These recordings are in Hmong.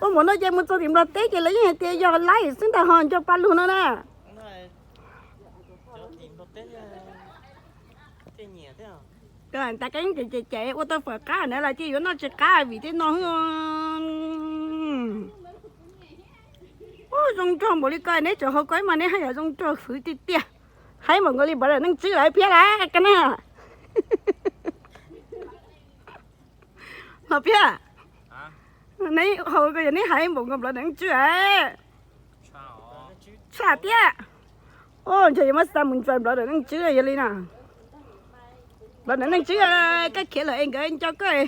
Ua npaum no ces mus txog tim Nplog teb ces lawv yeej hais tias yog laib xwb ntag ho nco pa lug no na. Tab keeb ces ces ces ua tau fawm qab na los cia yuav noj tsis qab vim tej no. Ub, zoo nraug npaum li ko neb tseem haus ko mas neb haj yam zoo nraug hwv tiag tiag. Haib npaum nkaus li npawg Neej Tswb lawv Phiab lawm ka na. Los Phiab, neb haus ko yog neb haib npaum nkaus npawg Neej Tswb. Tshaj tiag. Ub, ntshe yuav muab xa mus ntsuas npawg Neej Tswb yog li na. Npawg Neej Tswb, koj khiav lawm es nkawd nco koj.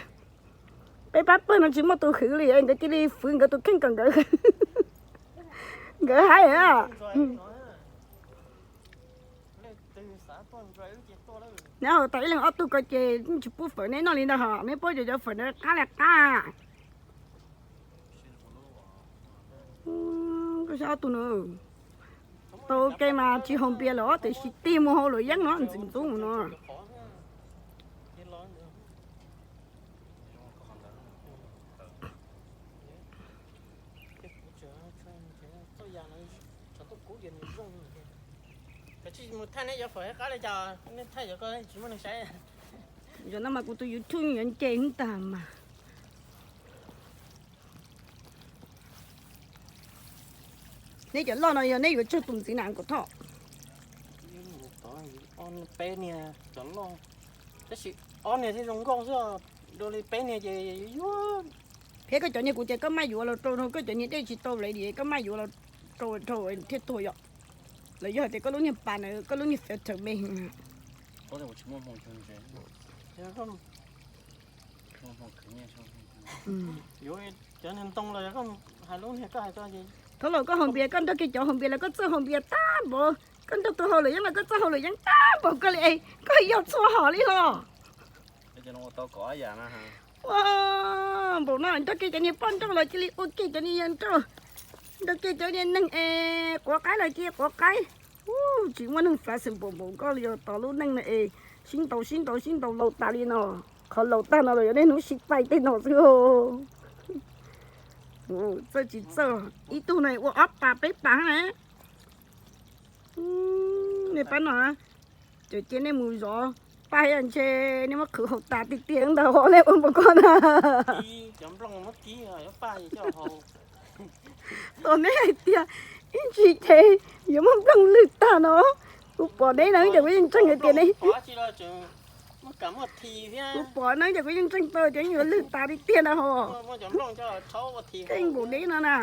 Peb pab pawg no tsis muaj tus hwv li es nkawd cia li fwv nkawd tus kheej kom nkawd, nkawd haib. Neb haus tau ib leeg ob tug ko ces tsis pub fawm neb noj li ntag hos, neb paub cov cov fawm ntawd qab li qab. Koj saib ob tug no, tau ua ke mas tsis haus npias lawm tiam sis tig mus haus luam yeeb no ntxim ntxub no. Zaum no mas kuv tus YouTube yuav nce tag mas. Neb cov loj no yog neb yuav tsawg tus ntxiv na Kaum Thoj? Peb niag cov loj, tab sis ob niag thiaj zoo nkauj xwb, dua li peb niag ces yuav. Thiab koj cov niag kuv tias koj maj yuav los rau no, koj cov niag dej tsis tau lawm koj maj yuav los rau rau thiaj tuag yom. Los yog hais tias koj lub niag pas na, koj lub niag filter me. Cov niag ntoo los yog koj hais lub niag koj hais ko. Thaum los koj haus npias, koj nrog kiag cov haus npias los koj txawj haus npias tag npaum, koj nrog tus haus luam yeeb los koj txawj haus luam yeeb tag npaum koj li, koj yog txhua hom li los. Ua npaum no nrog kiag cov niag poj nrauj los cia li ua kiag cov niag yawg nrauj, nrog kiag cov niag neeg es quav qaib los cia li quav qaib. Ub, tsis muaj neeg flexible npaum koj li os, tos lub neej no es sib ntaus sib ntaus sib ntaus laus tas li no. Qhov laus tag no los yog niaj hnub sib pais tej no xwb. Txawj tsis txawj, ib tug no ua ob pas peb pas na. Nej pab no, cov cia nej mus zov paj ntshe nej muab qhwv haus tas tiag tiag ntag hos nej ua npaum ko na. Tos neb hais tias ib ntsis ces yuav muab nplooj lwj tag no. Kuv pom neb no ces kuv yeej ntseeg hais tias neb, kuv pom no ces kuv yeej ntseeg tau tias yuav lwj tas tiag tiag na hos. Keej npaum neb no na.